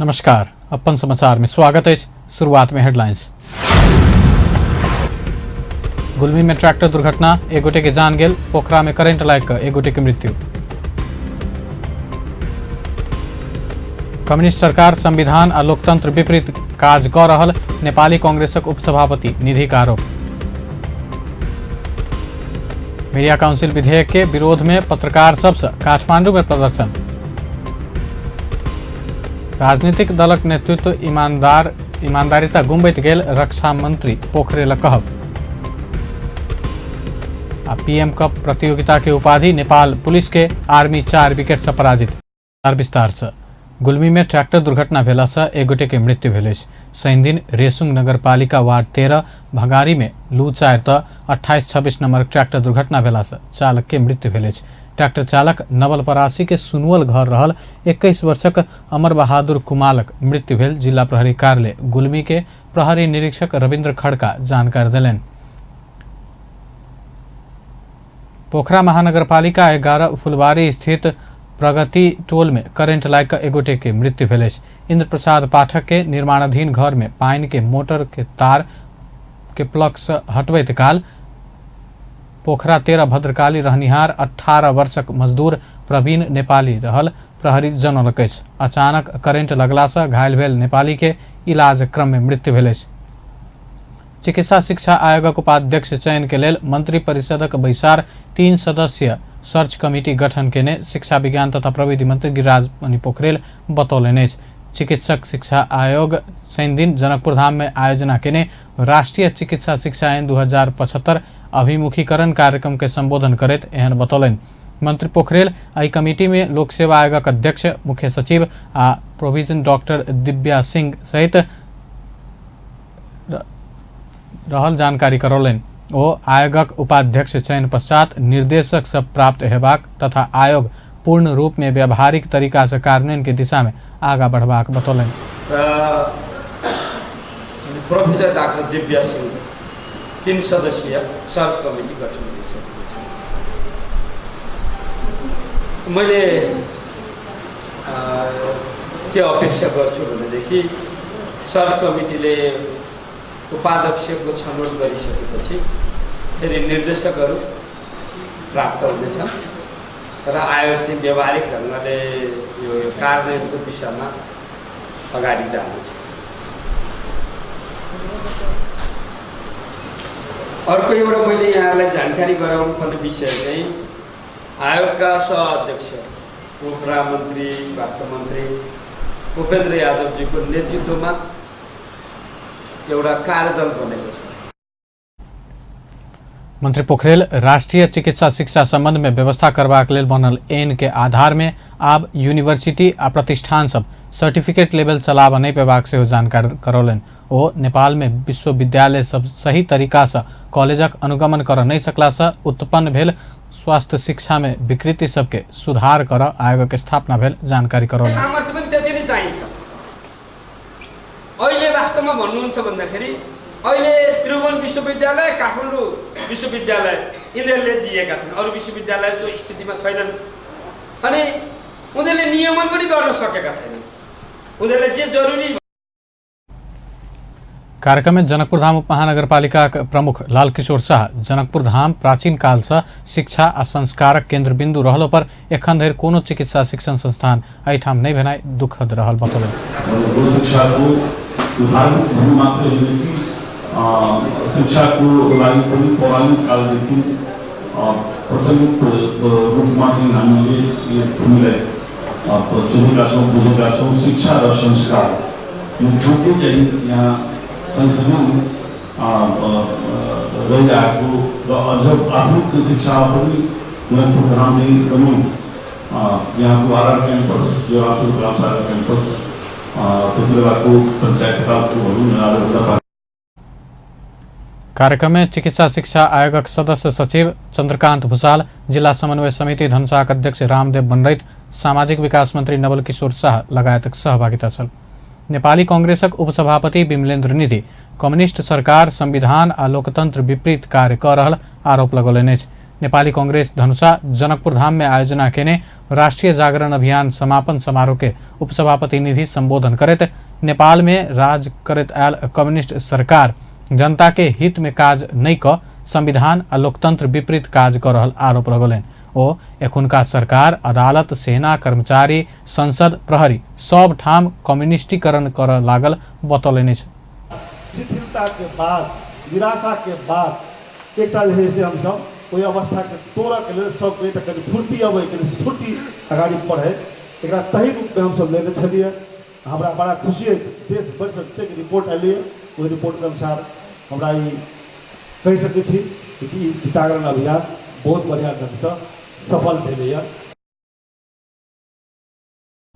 नमस्कार, अपन समाचार में स्वागत है। शुरुआत में हेडलाइंस। गुलमी में ट्रैक्टर दुर्घटना, एक गोटे के जान गेल। पोखरा में करंट लागि कऽ एक गोटे के मृत्यु। कम्युनिस्ट सरकार संविधान आ लोकतंत्र विपरीत काज कऽ रहल, नेपाली कांग्रेसक उपसभापति निधि का आरोप। मीडिया काउंसिल विधेयक के विरोध में पत्रकार सबसे काठमांडू में प्रदर्शन। राजनीतिक दलक नेतृत्व ईमानदारिता गुमबैत गेल, रक्षा मंत्री पोखरेलक कहब। आ पीएम कप प्रतियोगिता के उपाधि नेपाल पुलिस के आर्मी 4 विकेट से पराजित। विस्तार से गुलमी में ट्रैक्टर दुर्घटना भेला से एक गोटे के मृत्यु भेल अछि। शनिदिन रेसुंग नगरपालिका वार्ड 13 भगारी में लू 4 त 2826 नंबर ट्रैक्टर दुर्घटना भेला से चालक के मृत्यु भेल अछि। ट्रैक्टर चालक नवलपरासी के सुनवल घर रहल 21 वर्षक अमर बहादुर कुमालक मृत्यु भेल जिला प्रहरी कार्यालय गुलमी के प्रहरी निरीक्षक रविन्द्र खड़का जानकारी देलनि। पोखरा महानगरपालिका 11 फुलवारी स्थित प्रगति टोल में करंट लागि कऽ एक गोटे के मृत्यु भेल अछि। इंद्र प्रसाद पाठक के निर्माणाधीन घर में पानि के मोटर के तार के प्लग से हटबैत काल पोखरा 13 भद्रकाली रहनिहार 18 वर्षक मजदूर प्रवीण नेपाली रहल प्रहरी जनौलक अछि। अचानक करंट लगला से घायल भेल नेपाली के इलाज क्रम में मृत्यु भेल अछि। चिकित्सा शिक्षा आयोगक उपाध्यक्ष चयन के लेल मंत्री परिषदक बैसार 3 सदस्यीय सर्च कमिटी गठन केने शिक्षा विज्ञान तथा प्रविधि मंत्री गिरिराज मणि पोखरेल बतौलनि अछि। चिकित्सक शिक्षा आयोग शनिदिन जनकपुर धाम में आयोजना केने राष्ट्रीय चिकित्सा शिक्षा ऐन 2075 अभिमुखीकरण कार्यक्रम के संबोधन करैत एहन बतौलनि। मंत्री पोखरेल एहि कमिटी में लोक सेवा आयोगक अध्यक्ष, मुख्य सचिव आ प्रोविजन डॉक्टर दिव्या सिंह सहित रहल जानकारी करौलनि। ओ आयोगक उपाध्यक्ष चयन पश्चात निर्देशक सब प्राप्त हेबाक तथा आयोग पूर्ण रूप में व्यावहारिक तरीका से कार्यान्वयन के दिशा में आगा बढ़बाक बतौलनि। प्रोफेसर डाक्टर दिव्या सिंह 3 सदस्यीय सर्च कमिटी गठन गरिसकेको छ। मैले के अपेक्षा गर्छु भनेदेखि सर्च कमिटीले उपाध्यक्षको छनौट गरिसकेपछि फेरि निर्देशकहरू प्राप्त हुनेछन् र आयोग चाहिँ व्यावहारिक ढङ्गले यो कार्यान्वयनको दिशामा अगाडि जानेछ। अर्को एउटा मैले यहाँलाई जानकारी गराउनु पर्ने विषय चाहिँ आयोगका सह अध्यक्ष उपप्रधानमन्त्री स्वास्थ्य मन्त्री उपेन्द्र यादवजीको नेतृत्वमा एउटा कार्यदल बनेको छ। मंत्री पोखरेल राष्ट्रीय चिकित्सा शिक्षा संबंध में व्यवस्था करबाक लेल बनल ऐन के आधार में आब यूनिवर्सिटी आ प्रतिष्ठान सब सर्टिफिकेट लेवल चलाबऽ नहि पेबाक सेहो जानकारी करौलनि। ओ नेपाल में विश्वविद्यालय सब सही तरीका से कॉलेजक अनुगमन करऽ नहि सकला से उत्पन्न भेल स्वास्थ्य शिक्षा में विकृति सबके सुधार करऽ आयोगक स्थापना भेल जानकारी करौलनि। सामर्थ्य पनि त्यति नै चाहिन्छ। अहिले वास्तवमा भन्नुहुन्छ भन्दाखेरि अहिले त्रिभुवन विश्वविद्यालय, काठमाडौँ विश्वविद्यालय यिनीहरूले दिएका छन्, अरू विश्वविद्यालय त्यो स्थितिमा छैनन् अनि उनीहरूले नियमन पनि गर्न सकेका छैनन्। उनीहरूले जे जरुरी। कार्यक्रम में जनकपुर धाम उपमहानगरपालिका प्रमुख लालकिशोर शाह जनकपुर धाम प्राचीन काल से शिक्षा आ संस्कारक केंद्र बिंदु रहलो पर एखन धरि कोनो चिकित्सा शिक्षण संस्थान एहिठाम नहि भेनाइ दुखद रहल बतौलनि। शिक्षाको धार्मिक भन्नु मात्र होइन कि शिक्षाको लागि पनि पौराणिक कालदेखि प्रचलित रूपमा चाहिँ हामीले यो भूमिलाई चिनेका छौँ, बुझेका छौँ। शिक्षा र संस्कार यो दुवै चाहिँ यहाँ सँगसँगै रहिआएको र अझ आधुनिक शिक्षामा पनि जनकपुर धाम चाहिँ एकदमै यहाँको आरआर क्याम्पस, यो राष्ट्रिय कलाम सागर क्याम्पस त्यति बेलाको पञ्चायत कालको भनौँ न आजभन्दा। कार्यक्रम में चिकित्सा शिक्षा आयोगक सदस्य सचिव चंद्रकांत भूषाल, जिला समन्वय समिति धनुषाक अध्यक्ष रामदेव बनरैत, सामाजिक विकास मंत्री नवल किशोर शाह लगायतक सहभागिता छल। नेपाली कांग्रेसक उपसभापति विमलेन्द्र निधि कम्युनिस्ट सरकार संविधान आ लोकतंत्र विपरीत कार्य कऽ रहल आरोप लगौलनि अछि। नेपाली कांग्रेस धनुषा जनकपुर धाम में आयोजना केने राष्ट्रीय जागरण अभियान समापन समारोह के उपसभापति निधि संबोधन करैत नेपाल में राज करैत आयल कम्युनिस्ट सरकार जनता के हित में काज नहि क संविधान आ लोकतंत्र विपरीत काज क रहल आरोप लगौलनि। ओ एखुनका सरकार अदालत, सेना, कर्मचारी, संसद, प्रहरी सब ठाम कम्युनिस्टीकरण करऽ लागल बतौलनि अछि। शिथिलता के बाद, निराशा के बाद एकटा जे छै से हमसब ओहि अवस्थाके तोड़ऽके लेल सबके एकटा कनि फुर्ती अबै, कनि स्फूर्ति अगाडि बढ़ै, एकरा तही रूपमे हमसब लेने छलियै। हमरा बड़ा खुशी अछि, देश भरिसँ जतेक रिपोर्ट अयलैए ओहि रिपोर्टके अनुसार हमरा ई कहि सकै छी कि ई जागरण अभियान बहुत बढ़िआँ ढङ्गसँ सफल भेलैए।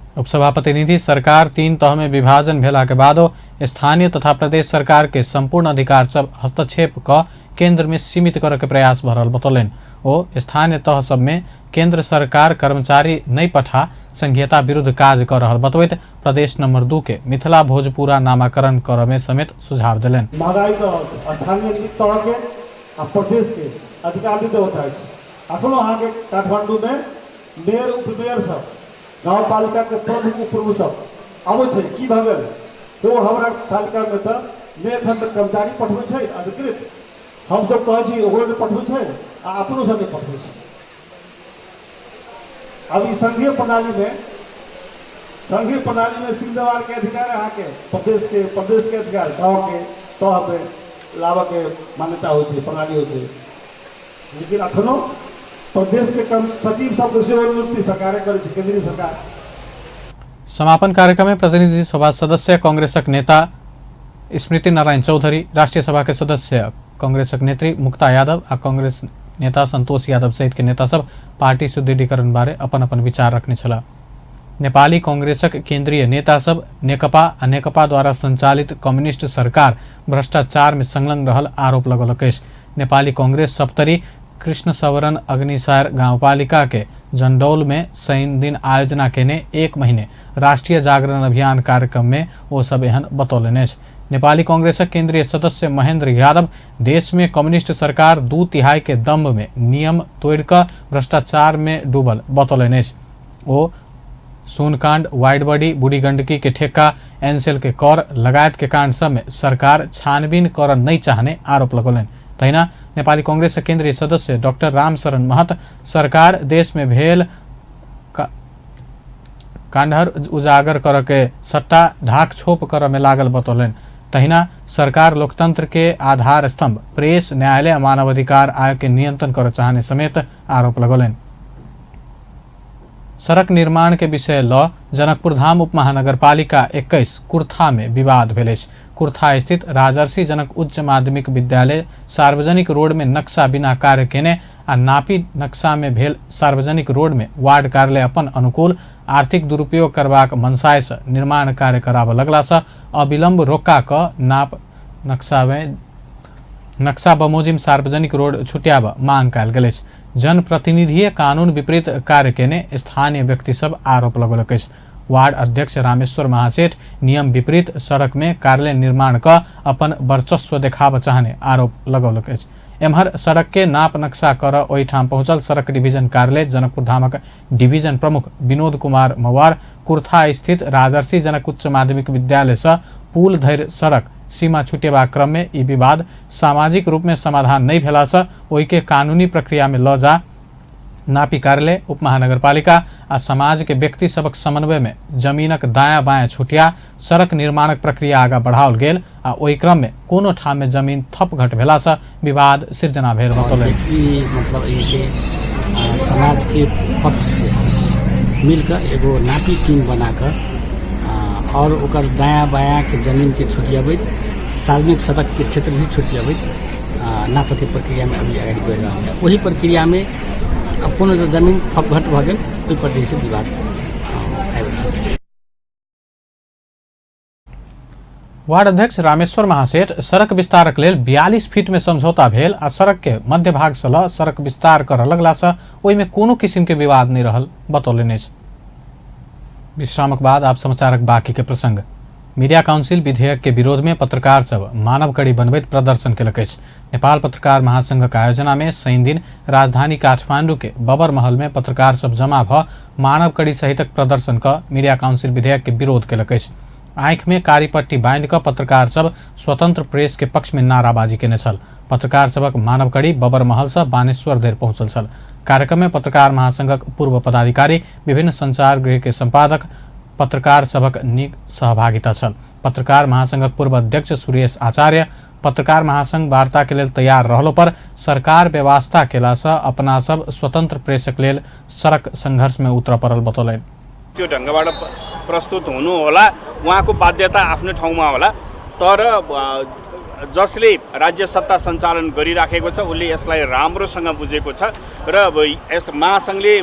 उपसभापति निधि सरकार 3 तह में विभाजन भेला के बादो स्थानीय तथा प्रदेश सरकार के संपूर्ण अधिकार सब हस्तक्षेप क केंद्र में सीमित करे के प्रयास भ रहल बतौलनि। ओ स्थानीय तह सब में केंद्र सरकार कर्मचारी नहीं पठा संघीयता विरुद्ध काज कर रहल बतबैत प्रदेश नंबर 2 के मिथिला भोजपुरा नामाकरण करऽ में समेत सुझाव देलनि। महगाई तऽ स्थानीय तह के आ प्रदेश के अधिकार नहि देबऽ चाहै छै। अखनो अहाँके काठमांडू में मेयर उपमेयर सब, गाँवपालिका के प्रमुख उपप्रमुख सब अबै छै, की भऽ गेल ओ हमरा पालिका में तऽ नहि एखन तक कर्मचारी पठबै छै अधिकृत, हमसब कहै छी ओकरो नहि पठबै छै आ अपनो सब नहि पठबै छै। अब ई संघीय प्रणाली में सिंहदरबार के अधिकार अहाँके प्रदेश के अधिकार गाँव के तह में लाबऽ के मान्यता होइ छै, प्रणाली होइ छै। लेकिन अखनो प्रदेश के कम सचिव सबके सेहो नियुक्ति सरकारे करै छै, केंद्रीय सरकार। समापन कार्यक्रम में प्रतिनिधि सभा सदस्य कांग्रेसक नेता स्मृति नारायण चौधरी, राष्ट्रीय सभा के सदस्य कांग्रेसक नेत्री मुक्ता यादव आ कांग्रेस नेता संतोष यादव सहित के नेता सब पार्टी सुदृढ़ीकरण बारे अपन अपन विचार रखने छलाह। नेपाली कांग्रेसक केंद्रीय नेता सब नेकपा आ नेकपा द्वारा संचालित कम्युनिस्ट सरकार भ्रष्टाचार में संलग्न रहल आरोप लगौलक अछि। नेपाली कांग्रेस सप्तरी कृष्ण सवरण अग्निसार गाउँपालिका के जंडौल में शनि दिन आयोजना केने 1 महीने राष्ट्रीय जागरण अभियान कार्यक्रम में ओ सब एहन बतौलनि अछि। नेपाली कांग्रेसक केंद्रीय सदस्य महेंद्र यादव देश में कम्युनिस्ट सरकार 2/3 के दम्भ में नियम तोड़िकऽ भ्रष्टाचार में डूबल बतौलनि अछि। ओ सोनकांड, वाइड बॉडी, बूढ़ी गंडकी के ठेक्का, एनसेल के कर लगायत के कांड सब में सरकार छानबीन कर नहीं चाहने आरोप लगौलनि। तहिना नेपाली कांग्रेस के केंद्रीय सदस्य डॉक्टर रामशरण महत सरकार देश में भेल कांडहर उजागर कर के सट्टा ढाक छोप कर में लागल बतौलनि। तहिना सरकार लोकतंत्र के आधार स्तंभ प्रेस, न्यायालय आ मानवाधिकार आयोग के नियंत्रण कर चाहने समेत आरोप लगौलनि। सड़क निर्माण के विषय ल जनकपुर धाम उपमहानगरपालिका 21 कुर्था में विवाद भेल अछि। कुर्था स्थित राजर्षि जनक उच्च माध्यमिक विद्यालय सार्वजनिक रोड में नक्शा बिना कार्य केने आ नापी नक्शा में भेल सार्वजनिक रोड में वार्ड कार्यालय अपन अनुकूल आर्थिक दुरुपयोग करबाक मनसाय से निर्माण कार्य कराबऽ लगला से अविलंब रोका क नाप नक्शा में नक्शा बमोजिम सार्वजनिक रोड छुट्याबऽ मांग कयल गेल अछि। जनप्रतिनिधिय कानून विपरीत कार्य केने स्थानीय व्यक्ति सब आरोप लगौलक अछि। वार्ड अध्यक्ष रामेश्वर महासेठ नियम विपरीत सड़क में कार्यालय निर्माण क अपन वर्चस्व देखाबऽ चाहने आरोप लगौलक अछि। एम्हर सड़क के नाप नक्शा कर ओहिठाम पहुंचल सड़क डिवीजन कार्यालय जनकपुर धामक डिवीजन प्रमुख विनोद कुमार मवार कुर्था स्थित राजर्षि जनक उच्च माध्यमिक विद्यालय से पुल धरि सड़क सीमा छुटेबाक क्रम में ई विवाद सामाजिक रूप में समाधान नहीं भेला से ओहि के कानूनी प्रक्रिया में ल जा नापी कार्यालय उपमहानगरपालिका आ समाज के व्यक्ति सबक समन्वय में जमीनक दायां बायां छुटिया सड़क निर्माणक प्रक्रिया आगा बढ़ाओल गेल आ ओहि क्रम में कोनो ठाम में जमीन थप घट भेला से विवाद सिर्जना भेल बतौलनि। मतलब ऐसे समाज के पक्ष से मिलकर एगो नापी टीम बनाकर और ओकर दायां बायां के जमीन के छुटियाबैत सार्वजनिक सड़क के क्षेत्र भी छुटियाबैत नापे के प्रक्रिया में अभी आगे बढ़ि रहल है। वही प्रक्रिया में अब कोनो जो जमीन थप घट भऽ गेल ओहि पर जे छै विवाद आबि रहल है। वार्ड अध्यक्ष रामेश्वर महासेठ सड़क विस्तारक लेल 42 फीट में समझौता भेल आ सड़क के मध्य भाग से ल सड़क विस्तार कर लगला से ओहि में कोनो किसिम के विवाद नहीं रहल बतौलनि अछि। विश्रामक बाद आप समाचारक बाकी के प्रसंग। मीडिया काउंसिल विधेयक के विरोध में पत्रकार सब मानव कड़ी बनबैत प्रदर्शन केलक अछि। नेपाल पत्रकार महासंघक आयोजना में शनि दिन राजधानी काठमांडू के बबर महल में पत्रकार सब जमा भ मानव कड़ी सहितक प्रदर्शन क मीडिया काउंसिल विधेयक के विरोध केलक अछि। आँखि में कारी पट्टी बांधि कऽ पत्रकार सब स्वतंत्र प्रेस के पक्ष में नाराबाजी केने छल। पत्रकार सबक मानव कड़ी बबर महल से बानेश्वर धरि पहुंचल छल। कार्यक्रम में पत्रकार महासंघक पूर्व पदाधिकारी, विभिन्न संचार गृह के संपादक, पत्रकार सबक नीक सहभागिता छल। पत्रकार महासंघक पूर्व अध्यक्ष सुरेश आचार्य पत्रकार महासंघ वार्ता के लेल तैयार रहलो पर सरकार व्यवस्था केला से अपना सब स्वतंत्र प्रेसक लेल सड़क संघर्ष में उतर पड़ल बतौलनि। त्यो ढङ्गबाट प्रस्तुत हुनु होला, उहाँको बाध्यता आफ्नो ठाउँमा होला, तर जसले राज्य सत्ता सञ्चालन गरिराखेको छ उसले यसलाई राम्रोसँग बुझेको छ र यस महासङ्घले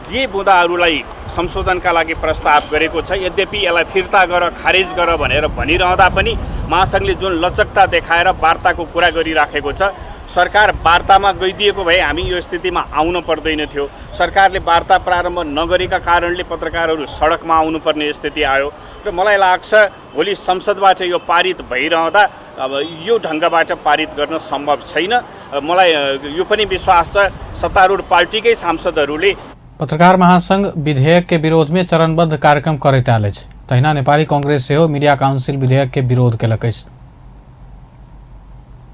जे बुँदाहरूलाई संशोधनका लागि प्रस्ताव गरेको छ, यद्यपि यसलाई फिर्ता गर, खारेज गर भनेर भनिरहँदा पनि महासङ्घले जुन लचकता देखाएर वार्ताको कुरा गरिराखेको छ, सरकार वार्तामा गइदिएको भए हामी यो स्थितिमा आउन पर्दैन थियो। सरकारले वार्ता प्रारम्भ नगरेका कारणले पत्रकारहरू सडकमा आउनुपर्ने स्थिति आयो र मलाई लाग्छ भोलि संसदबाट यो पारित भइरहँदा अब यो ढङ्गबाट पारित गर्न सम्भव छैन। मलाई यो पनि विश्वास छ सत्तारूढ पार्टीकै सांसदहरूले पत्रकार महासंघ विधेयक के विरोध में चरणबद्ध कार्यक्रम करैत आयल अछि। तहिना नेपाली कांग्रेस सेहो मीडिया काउंसिल विधेयक के विरोध केलक अछि।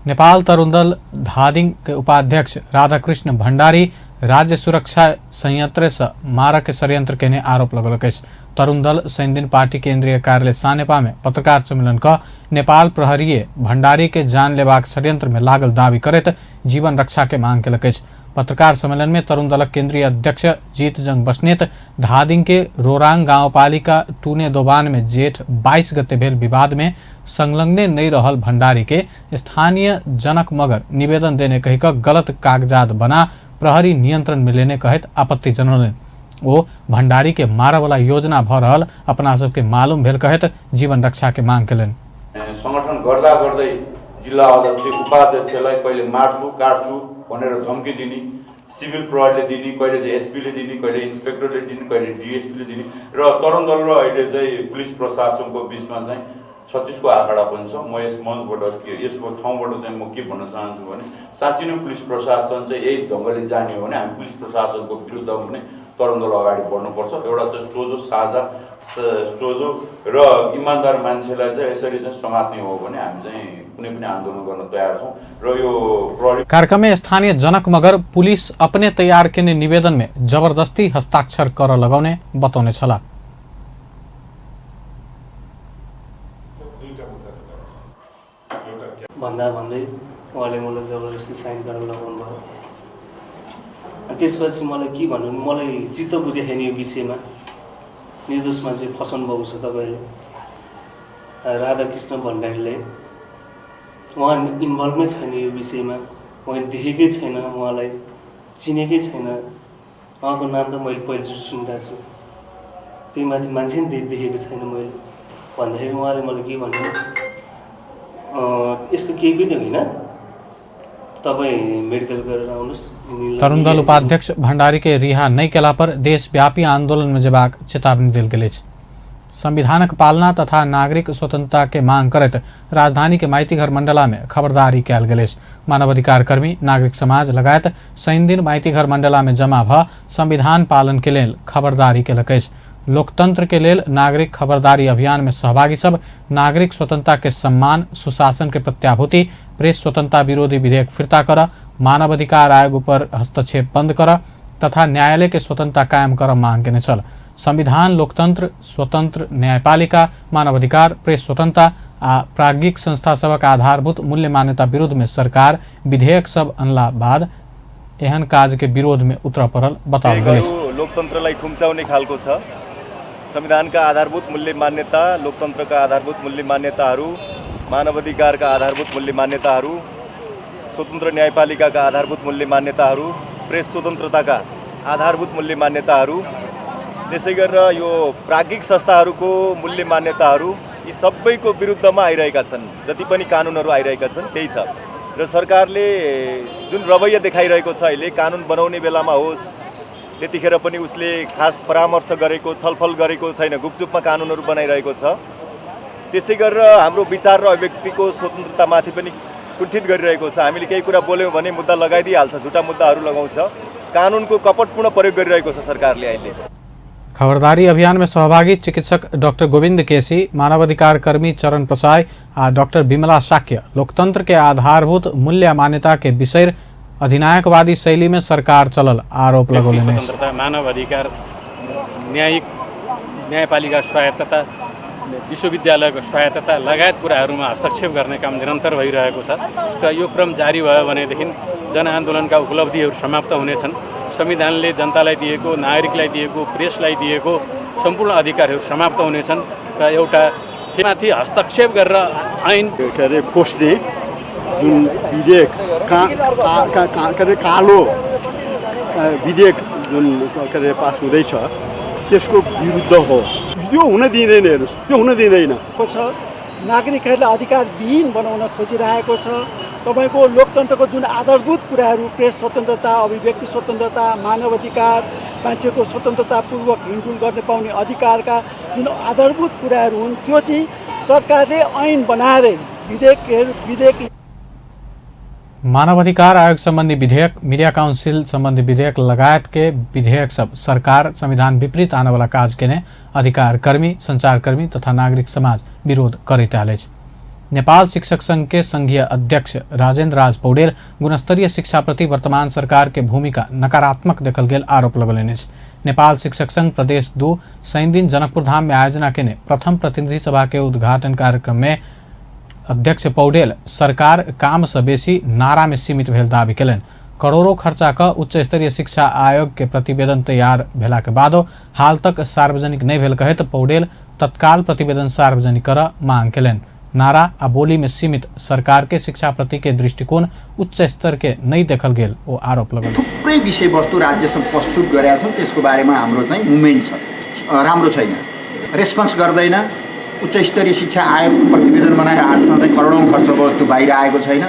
नेपाल तरुण दल धादिङ के उपाध्यक्ष राधाकृष्ण भण्डारी राज्य सुरक्षा संयंत्र से मारक षड्यंत्र केने आरोप लगौलक अछि। तरुण दल शनिदिन पार्टी केंद्रीय कार्यालय सानेपा में पत्रकार सम्मेलन क नेपाल प्रहरीय भण्डारी के जान लेबाक षड्यंत्र में लागल दावी करैत जीवन रक्षा के मांग केलक अछि। पत्रकार सम्मेलन में तरुण दलक केंद्रीय अध्यक्ष जीतजंग बस्नेत धादिङ के रोरांग गाउँपालिका टुने दोबान में जेठ 22 गते भेल विवाद में संलग्न नहीं रहल भण्डारी के स्थानीय जनक मगर निवेदन देने कहि कऽ गलत कागजात बना प्रहरी नियंत्रण में लेने कहैत आपत्ति जनौलनि। ओ भण्डारी के मारऽवला योजना भऽ रहल अपना सबके मालूम भेल कहैत जीवन रक्षा के मांग केलनि। संगठन गर्दा गर्दै जिल्ला अध्यक्ष उपाध्यक्षलाई कहिले मार्छु काट्छु भनेर धम्की दिने, सिभिल प्रहरीले दिने, कहिले चाहिँ एसपीले दिने, कहिले इन्सपेक्टरले दिने, कहिले डिएसपीले दिने र तरुण दल र अहिले चाहिँ पुलिस प्रशासनको बिचमा चाहिँ 36को आँकडा पनि छ। म यस मञ्चबाट यस ठाउँबाट चाहिँ म के भन्न चाहन्छु भने साँच्चै नै पुलिस प्रशासन चाहिँ यही ढङ्गले जाने हो भने हामी पुलिस प्रशासनको विरुद्धमा पनि तरुण दल अगाडि बढ्नुपर्छ। एउटा चाहिँ सोझो साझा सोझो र इमान्दार मान्छेलाई चाहिँ यसरी चाहिँ समात्ने हो भने हामी चाहिँ कुनै पनि आन्दोलन गर्न तयार छौँ र यो प्रहरी। कार्यक्रम में स्थानीय जनक मगर पुलिस अपने तैयार केने निवेदन में जबरदस्ती हस्ताक्षर कर लगाउने बतौने छला। भन्दा भन्दै उहाँले मलाई जबरजस्ती साइन गर्न लगाउनु भयो। अनि त्यसपछि मलाई के भन्नु, मलाई चित्त बुझेको छैन यो विषयमा। निर्दोष मान्छे फसाउनु भएको छ तपाईँले। राधाकृष्ण भण्डारीलाई उहाँ इन्भल्भ नै छैन यो विषयमा, मैले देखेकै छैन, उहाँलाई चिनेकै छैन, उहाँको नाम त मैले पहिलोचोटि सुनिरहेको छु, त्यही माथि मान्छे नि देखेको छैन मैले। भन्दाखेरि उहाँले मलाई के भन्नु, यस्तो केही पनि होइन, तपाईँ मेडिकल गरेर आउनुहोस्। तरुण दल उपाध्यक्ष भण्डारी के रिहा नहि केला पर देशव्यापी आंदोलन में जेबाक चेतावनी देल गेल अछि। संविधानक पालना तथा नागरिक स्वतंत्रता के मांग करैत राजधानी के माइतीघर मंडला में खबरदारी कयल गेल अछि। मानवाधिकार कर्मी, नागरिक समाज लगायत शनिदिन माइतीघर मंडला में जमा भ संविधान पालन के लेल खबरदारी केलक अछि। लोकतंत्र के लेल नागरिक खबरदारी अभियान में सहभागी सब नागरिक स्वतंत्रता के सम्मान, सुशासन के प्रत्याभूति, प्रेस स्वतंत्रता विरोधी विधेयक फिर्ता कर, मानवाधिकार आयोग पर हस्तक्षेप बंद कर तथा न्यायालय के स्वतंत्रता कायम कर मांग केने छल। संविधान, लोकतंत्र, स्वतंत्र न्यायपालिका, मानवाधिकार, प्रेस स्वतंत्रता आ प्राज्ञिक संस्था सबक आधारभूत मूल्य मान्यता विरुद्ध में सरकार विधेयक सब अनला बाद एहन काज के विरोध में उतर पड़ल बताओल गेल अछि। लोकतन्त्रलाई खुम्चाउने खालको छ। संविधानका आधारभूत मूल्य मान्यता, लोकतन्त्रका आधारभूत मूल्य मान्यताहरू, मानवाधिकारका आधारभूत मूल्य मान्यताहरू, स्वतन्त्र न्यायपालिकाका आधारभूत मूल्य मान्यताहरू, प्रेस स्वतन्त्रताका आधारभूत मूल्य मान्यताहरू, त्यसै गरेर यो प्राज्ञिक संस्थाहरूको मूल्य मान्यताहरू, यी सबैको विरुद्धमा आइरहेका छन्। जति पनि कानुनहरू आइरहेका छन् त्यही छ र सरकारले जुन रवैया देखाइरहेको छ अहिले, कानुन बनाउने बेलामा होस् त्यतिखेर पनि उसले खास परामर्श गरेको, छलफल गरेको छैन, गुपचुपमा कानुनहरू बनाइरहेको छ। त्यसै गरेर हाम्रो विचार र अभिव्यक्तिको स्वतन्त्रतामाथि पनि कुण्ठित गरिरहेको छ। हामीले केही कुरा बोल्यौँ भने मुद्दा लगाइदिइहाल्छ, झुटा मुद्दाहरू लगाउँछ। कानुनको कपटपूर्ण प्रयोग गरिरहेको छ सरकारले अहिले। खबरदारी अभियान में सहभागी चिकित्सक डॉक्टर गोविंद केसी, मानवाधिकार कर्मी चरण प्रसाई आ डॉक्टर विमला शाक्य लोकतंत्र के आधारभूत मूल्य मान्यता के विषय अधिनायकवादी शैली में सरकार चलल आरोप लगौलनि। स्वतन्त्रता, मानव अधिकार, न्यायिक न्यायपालिका स्वायत्तता, विश्वविद्यालयको स्वायत्तता लगायत कुराहरूमा हस्तक्षेप गर्ने काम निरन्तर भइरहेको छ र यो क्रम जारी भयो भनेदेखि जनआन्दोलनका उपलब्धिहरू समाप्त हुनेछन्। संविधानले जनतालाई दिएको, नागरिकलाई दिएको, प्रेसलाई दिएको सम्पूर्ण अधिकारहरू समाप्त हुनेछन् र एउटा माथि हस्तक्षेप गरेर ऐन के अरे खोज्ने जुन विधेयक के अरे कालो विधेयक जुन के अरे पास हुँदैछ त्यसको विरुद्ध हो। त्यो हुन दिँदैन, हेर्नुहोस्, त्यो हुन दिँदैन। नागरिकहरूलाई अधिकारविहीन बनाउन खोजिरहेको छ। तपाईको लोकतन्त्रको जुन आधारभूत कुराहरू प्रेस स्वतन्त्रता, अभिव्यक्ति स्वतन्त्रता, मानवाधिकार, मान्छेको स्वतन्त्रतापूर्वक हिँडडुल गर्न पाउने अधिकारका जुन आधारभूत कुराहरू हुन् त्यो चाहिँ सरकारले ऐन बनाएर विधेयक मानवाधिकार आयोग संबंधी विधेयक, मीडिया काउंसिल संबंधी विधेयक लगायत के विधेयक सब सरकार संविधान विपरीत आने वाला काज केने अधिकार कर्मी, संचारकर्मी तथा नागरिक समाज विरोध करैत आयल अछि। नेपाल शिक्षक संघ के संघीय अध्यक्ष राजेंद्र राज पौडेल गुणस्तरीय शिक्षा प्रति वर्तमान सरकार के भूमिका नकारात्मक देखल गेल आरोप लगौलनि अछि। नेपाल शिक्षक संघ प्रदेश 2 शनिदिन जनकपुर धाम में आयोजना केने प्रथम प्रतिनिधि सभा के उद्घाटन कार्यक्रम में अध्यक्ष पौडेल सरकार काम से बेसी नारा में सीमित भेल दावी केलनि। करोड़ों खर्चा क उच्च स्तरीय शिक्षा आयोग के प्रतिवेदन तैयार भेला के बादो हाल तक सार्वजनिक नहीं भेल कहैत पौडेल तत्काल प्रतिवेदन सार्वजनिक कर मांग केलनि। नारा आ बोली में सीमित सरकार के शिक्षा प्रति के दृष्टिकोण उच्च स्तर के नहीं देखल गेल ओ आरोप लगौलनि। थुप्रै विषयवस्तु राज्यसँग प्रस्तुत गरेका छौँ, त्यसको बारेमा हाम्रो चाहिँ मुभमेन्ट छ, राम्रो छैन, रेस्पोन्स गर्दैन। उच्च स्तरीय शिक्षा आयोगको प्रतिवेदन बनाएर आजसम्म चाहिँ करोडौँ खर्च भयो, त्यो बाहिर आएको छैन।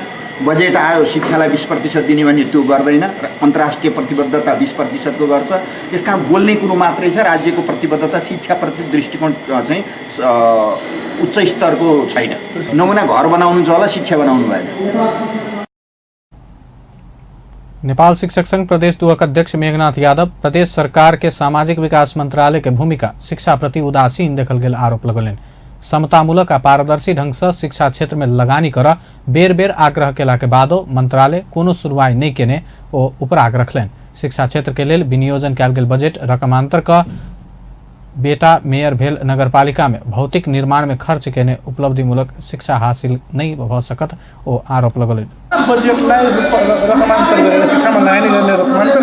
बजेट आयो शिक्षालाई 20% दिने भने त्यो गर्दैन, अन्तर्राष्ट्रिय प्रतिबद्धता 20% गर्छ। त्यस कारण बोल्ने कुरो मात्रै छ, राज्यको प्रतिबद्धता शिक्षाप्रति दृष्टिकोण चाहिँ उच्च स्तरको छैन। नमुना घर बनाउनु छ होला, शिक्षा बनाउनु भएन। नेपाल शिक्षक संघ प्रदेश 2 अध्यक्ष मेघनाथ यादव प्रदेश सरकार के सामाजिक विकास मंत्रालय के भूमिका शिक्षा प्रति उदासीन देखल गेल आरोप लगौलनि। समतामूलक आ पारदर्शी ढंग से शिक्षा क्षेत्र में लगानी कर बेर बेर आग्रह केला के बादो मंत्रालय कोनो सुनवाई नहीं केने ओ उपराग रखलनि। शिक्षा क्षेत्र के लेल विनियोजन कयल गेल बजट रकमांतर क बेटा मेयर भेल नगरपालिका में भौतिक निर्माण में खर्च केने उपलब्धिमूलक शिक्षा हासिल नहीं भ सकत ओ आरोप लगौलनि। बजेटलाई रकमान्तर गरेर शिक्षामा लगानी गर्ने रकमान्तर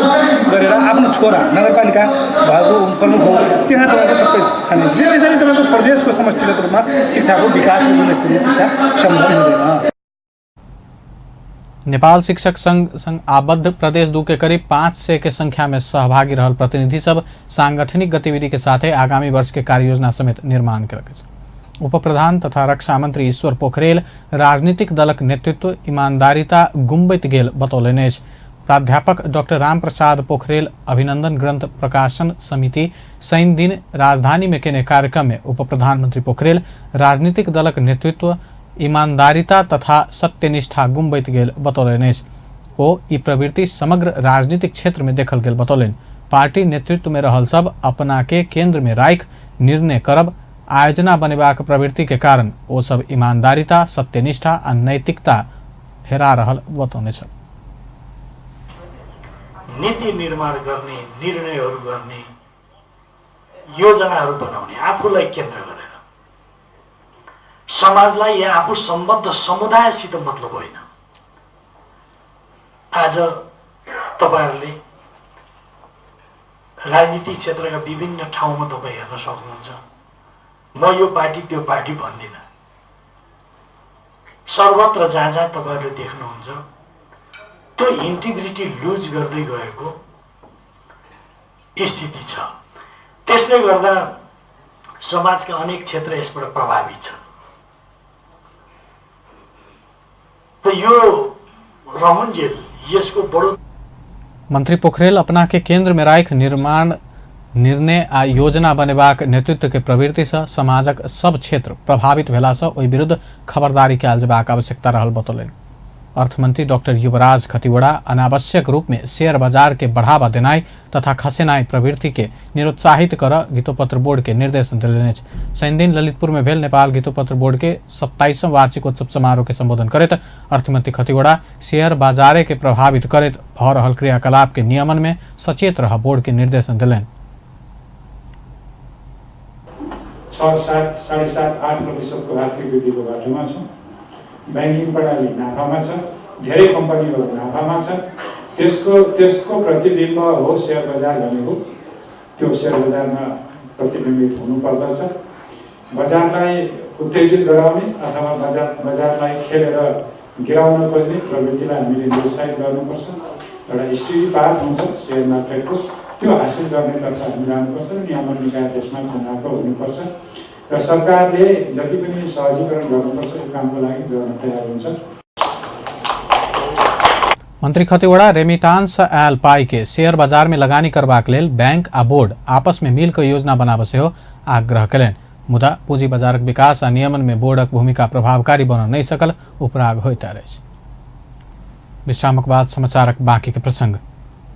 गरेर आफ्नो छोरा नगरपालिका भएको प्रमुख हो त्यहाँ तपाईँको सबै खाने। त्यसरी तपाईँको प्रदेशको समष्टिगत रूपमा शिक्षाको विकास गुणस्तरीय शिक्षा सम्भव हुँदैन। नेपाल शिक्षक संघ संग आबद्ध प्रदेश 2 के करीब 500 के संख्या में सहभागी रहल प्रतिनिधि सब सांगठनिक गतिविधि के साथ आगामी वर्ष के कार्ययोजना समेत निर्माण केलक अछि। उप प्रधान तथा रक्षा मंत्री ईश्वर पोखरेल राजनीतिक दलक नेतृत्व ईमानदारिता गुम्बैत गेल बतौलनि अछि। प्राध्यापक डॉक्टर रामप्रसाद पोखरेल अभिनंदन ग्रंथ प्रकाशन समिति शनि दिन राजधानी में केने कार्यक्रम में उप प्रधानमंत्री पोखरेल राजनीतिक दलक नेतृत्व ईमानदारिता तथा सत्यनिष्ठा गुम्बैत गेल बतौलनि अछि। ओ ई प्रवृत्ति समग्र राजनीतिक क्षेत्र में देखल गेल बतौलनि। पार्टी नेतृत्व में रहल सब अपना के केंद्र में राखि निर्णय करब आयोजना बनेबाक प्रवृत्ति के कारण ओ सब ईमानदारिता, सत्यनिष्ठा आ नैतिकता हेरा रहल बतौने छल। नीति निर्माण गर्ने, निर्णयहरू गर्ने, योजनाहरू बनाउने आफूलाई केन्द्र गरेर समाजलाई या आफू सम्बद्ध समुदायसित मतलब होइन। आज तपाईहरूले राजनीतिक क्षेत्रका विभिन्न ठाउँमा तपाईँ हेर्न सक्नुहुन्छ, म यो पार्टी त्यो पार्टी भन्दिनँ, सर्वत्र जहाँ जहाँ तपाईँहरूले देख्नुहुन्छ त्यो इन्टिग्रिटी लुज गर्दै गएको स्थिति छ। त्यसले गर्दा समाजका अनेक क्षेत्र यसबाट प्रभावित छन्। यो रहन्जेल यसको बडो मंत्री पोखरेल अपना के केंद्र में राखि निर्माण निर्णय आ योजना बनेबाक नेतृत्व के प्रवृत्ति से समाजक सब क्षेत्र प्रभावित भेला से ओहि विरुद्ध खबरदारी कयल जेबाक आवश्यकता रहल बतौलनि। अर्थमंत्री डॉक्टर युवराज खतिवड़ा अनावश्यक रूप में शेयर बाजार के बढ़ावा देनाई तथा खसेनाई प्रवृत्ति के निरुत्साहित कर गितोपत्र बोर्ड के निर्देशन देलनि अछि। शनिदिन ललितपुर में भेल नेपाल गितोपत्र बोर्ड के 27वां वार्षिकोत्सव समारोह के संबोधन करैत अर्थमंत्री खतिवड़ा शेयर बाजारे के प्रभावित करैत भऽ रहल क्रियाकलाप के नियमन में सचेत रह बोर्ड के निर्देशन देलनि। 6, 7, 7.5, 8% को आर्थिक वृद्धिको बाटोमा छौँ। बैंकिङ प्रणाली नाफामा छ, धेरै कम्पनीहरू नाफामा छन्। त्यसको प्रतिबिम्ब हो शेयर बजार भनेको, त्यो शेयर बजारमा प्रतिबिम्बित हुनुपर्दछ। बजारलाई उत्तेजित गराउने अथवा बजारलाई खेलेर गिराउन खोज्ने प्रवृत्तिलाई हामीले निरुत्साहित गर्नुपर्छ। एउटा स्टेडी पाथ हुन्छ शेयर मार्केटको, त्यो हासिल गर्नेतर्फ हामी जानुपर्छ। नियामक निकाय त्यसमा चुनावको हुनुपर्छ र सरकारले जति पनि सहजीकरण गर्नुपर्छ यो कामको लागि गर्न तयार हुन्छ। मंत्री खतिवड़ा रेमिटांस आयल पाई के शेयर बाजार में लगानी करबाक लेल बैंक आ बोर्ड आपस में मिल के योजना बनाबऽ सेहो आग्रह कयलनि। मुदा पूंजी बाजारक विकास आ नियमन में बोर्डक भूमिका प्रभावकारी बनऽ नहि सकल उपराग होइत अछि। विश्रामक बाद समाचारक बाकी के प्रसंग।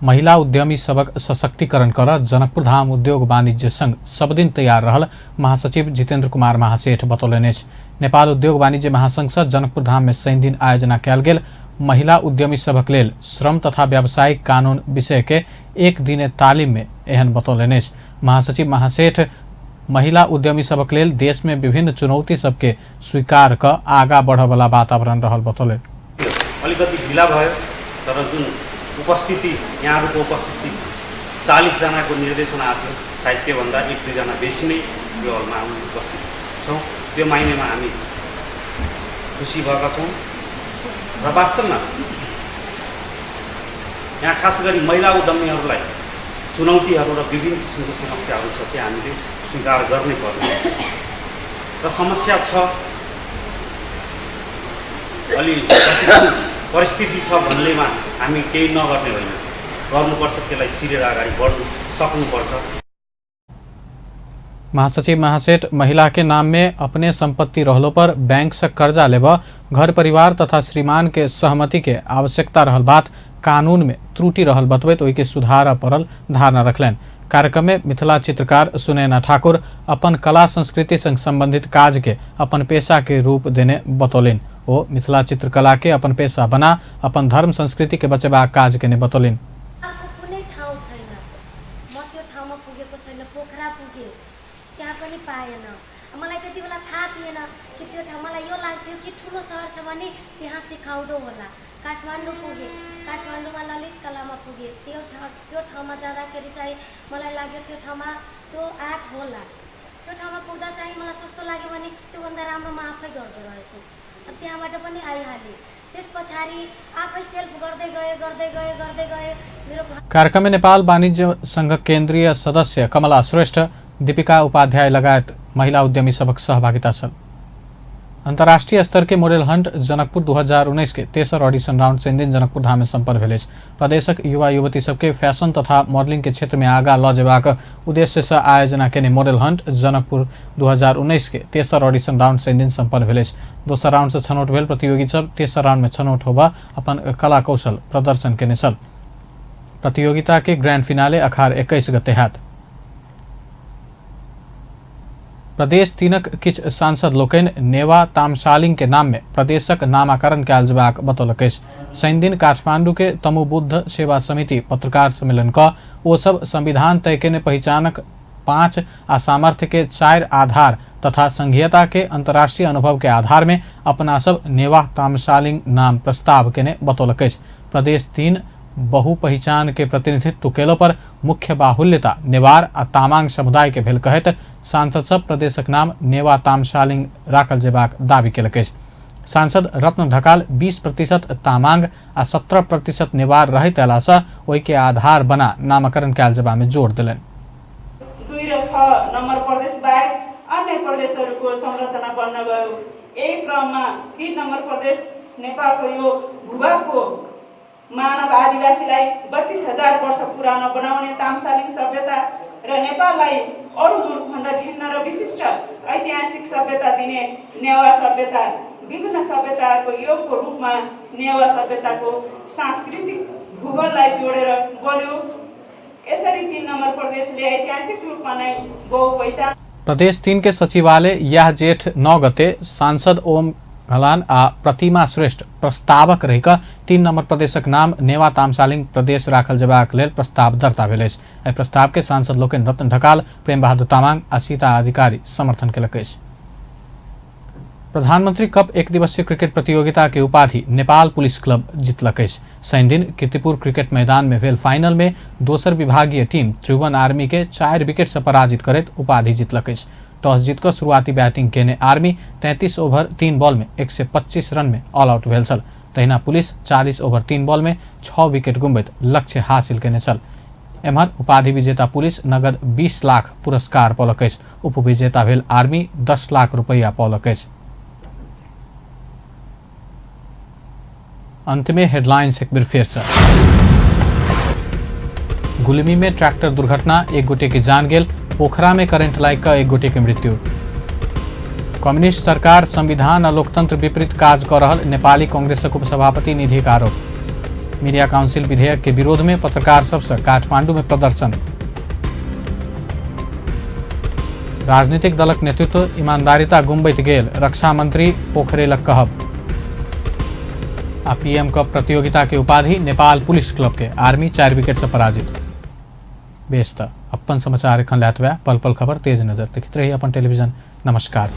महिला उद्यमी सबक सशक्तिकरण कर जनकपुर धाम उद्योग वाणिज्य संघ सबदिन तैयार रहल महासचिव जितेन्द्र कुमार महासेठ बतौलनि अछि। नेपाल उद्योग वाणिज्य महासंघ से जनकपुर धाम में शनिदिन आयोजना कयल गेल महिला उद्यमी सबक लेल श्रम तथा व्यावसायिक कानून विषय के एक दिने तालिम में एहन बतौलनि अछि। महासचिव महासेठ महिला उद्यमी सबक लेल देश में विभिन्न चुनौती सबके स्वीकार क आगा बढ़यवला वातावरण रहल बतौलनि। अलिकति ढिला भयो तर जुन उपस्थिति यहाँहरूको उपस्थिति 40 जनाको निर्देशन आएको थियो, सायद त्योभन्दा 1-2 जना बेसी नै यो हलमा हामी उपस्थित छौँ। त्यो माइनेमा हामी खुसी भएका छौँ र वास्तवमा यहाँ खास गरी महिला उद्यमीहरूलाई चुनौतीहरू र विभिन्न किसिमको समस्याहरू छ, त्यो हामीले स्वीकार गर्नै पर्ने र समस्या छ, अलि परिस्थिति छ भन्नेमा हामी केही नगर्ने होइन, गर्नुपर्छ, त्यसलाई चिरेर अगाडि बढ्नु सक्नुपर्छ। महासचिव महासेठ महिला के नाम में अपने संपत्ति रहलो पर बैंक से कर्जा लेब घर परिवार तथा श्रीमान के सहमति के आवश्यकता रहल बात कानून में त्रुटि रहल बतबैत ओहि के सुधार पड़ल धारणा रखलनि। कार्यक्रम में मिथिला चित्रकार सुनैना ठाकुर अपन कला संस्कृति संग संबंधित काज के अपन पेशा के रूप देने बतौलनि। ओ मिथिला चित्रकला के अपन पेशा बना अपन धर्म संस्कृति के बचेबाक काज केने बतौलनि। कुनै ठाउँ छैन, म त्यो ठाउँमा पुगेको छैन, पोखरा पुगे त्यहाँ पनि पाएन। मलाई त्यति बेला थाहा थिएन कि त्यो ठाउँ, मलाई यो लाग्थ्यो कि ठुलो सहर छ भने त्यहाँ सिकाउँदो होला। काठमाडौँ पुगे, काठमाडौँमा ललित कलामा पुगे, त्यो ठाउँमा जाँदाखेरि चाहिँ मलाई लाग्यो त्यो ठाउँमा त्यो आर्ट होला। त्यो ठाउँमा पुग्दा चाहिँ मलाई कस्तो लाग्यो भने त्योभन्दा राम्रो म आफै गर्दो रहेछु। त्यहाँबाट पनि आइहालेँ। त्यस पछाडि आफै सेल्फ गर्दै गएँ गर्दै गएँ गर्दै गएँ। मेरो कार्यक्रम में नेपाल वाणिज्य संघ केंद्रीय सदस्य कमला श्रेष्ठ, दीपिका उपाध्याय लगायत महिला उद्यमी सबक सहभागिता छल। अंतर्राष्ट्रीय स्तर के मॉडल हंट जनकपुर 2019 के तेसर ऑडिशन राउंड शनिदिन जनकपुर धाम में संपन्न भेल अछि। प्रदेशक युवा युवती सबके फैशन तथा मॉडलिंग के क्षेत्र में आगा ल जेबाक उद्देश्य से आयोजना केने मॉडल हंट जनकपुर 2019 के तेसर ऑडिशन राउंड शनिदिन संपन्न भेल अछि। दोसर राउंड से छनौट भेल प्रतियोगी सब तेसर राउंड में छनौट होबा अपन कला कौशल प्रदर्शन केने छल। प्रतियोगिता के ग्रैंड फिनाले अखार 21 गते हैत। प्रदेश 3 किछु सांसद लोकनि नेवा तामसालिंग के नाम में प्रदेशक नामाकरण कयल जेबाक बतौलक अछि। शनिदिन काठमांडू के तमुबुद्ध सेवा समिति पत्रकार सम्मेलन क ओ सब संविधान तय केने पहिचानक 5 आ सामर्थ्य के 4 आधार तथा संघीयता के अंतर्राष्ट्रीय अनुभव के आधार में अपना सब नेवा तामसालिंग नाम प्रस्ताव केने बतौलक अछि। प्रदेश 3 बहु पहिचान के प्रतिनिधित्व केलो पर मुख्य बाहुल्यता नेवार आ तामाङ समुदाय के भेल कहैत सांसद सब प्रदेशक नाम नेवा तामसालिंग राखल जेबाक दावी केलक अछि। सांसद रत्न ढकाल 20% तामाङ आ 17% नेवार रहैत अयलासँ ओहि के आधार बना नामकरण कयल जेबा में जोड़ देलनि। 2 र 6 नम्बर प्रदेश बाहेक अन्य प्रदेशहरूको संरचना बन्न गयो। यही क्रममा 3 नम्बर प्रदेश नेपालको यो भूभागको मानव आदिवासीलाई 32,000 वर्ष पुरानो बनाउने तामसालिङ सभ्यता र नेपाललाई अरू मुलुकभन्दा भिन्न र विशिष्ट ऐतिहासिक सभ्यता दिने नेवा सभ्यता विभिन्न सभ्यताको योगको रूपमा नेवा सभ्यताको सांस्कृतिक भूगोललाई जोडेर बन्यो। यसरी 3 नम्बर प्रदेशले ऐतिहासिक रूपमा नै बहुपहिचान। प्रदेश 3 के सचिवालय यह जेठ 9 गते सांसद ओम घलान आ प्रतिमा श्रेष्ठ प्रस्तावक रहिक 3 नम्बर प्रदेशक नाम नेवा तामसालिङ प्रदेश राखल जेबाक लेल प्रस्ताव दर्ता भेल अछि। एहि प्रस्ताव के सांसद लोकनि रतन ढकाल, प्रेम बहादुर तामाङ आ सीता अधिकारी समर्थन केलक अछि। प्रधानमंत्री कप एक दिवसीय क्रिकेट प्रतियोगिता के उपाधि नेपाल पुलिस क्लब जितलक अछि। शनिदिन कीर्तिपुर क्रिकेट मैदान में भेल फाइनल में दोसर विभागीय टीम त्रिभुवन आर्मी के 4 विकेट से पराजित करैत उपाधि जितलक अछि। टॉस जीतकर शुरुआती बैटिंग केने आर्मी 33 ओवर 3 बॉल में 125 रन में ऑल आउट भेल छल। तहिना पुलिस 40 ओवर 3 बॉल में 6 विकेट गुमबैत लक्ष्य हासिल केने छल। एम्हर उपाधि विजेता पुलिस नगद 20 लाख पुरस्कार पौलक अछि। उपविजेता भेल आर्मी 10 लाख रुपैया पौलक अछि। अंत में हेडलाइंस एक बेर फेर से। गुलमी में ट्रैक्टर दुर्घटना, एक गोटे के जान गेल। पोखरा में करंट लागि कऽ एक गोटे के मृत्यु। कम्युनिस्ट सरकार संविधान आ लोकतंत्र विपरीत काज कऽ रहल नेपाली कांग्रेसक उपसभापति निधि के आरोप। मीडिया काउंसिल विधेयक के विरोध में पत्रकार सबसे काठमांडू में प्रदर्शन। राजनीतिक दलक नेतृत्व ईमानदारिता गुमबैत गेल, रक्षा मंत्री पोखरेलक कहब। आ पीएम कप प्रतियोगिता के उपाधि नेपाल पुलिस क्लब के, आर्मी 4 विकेट से पराजित। बेस त अपन समाचार एखन लैत पल पल खबर तेज नजर देखैत रही अपन टेलीविजन। नमस्कार।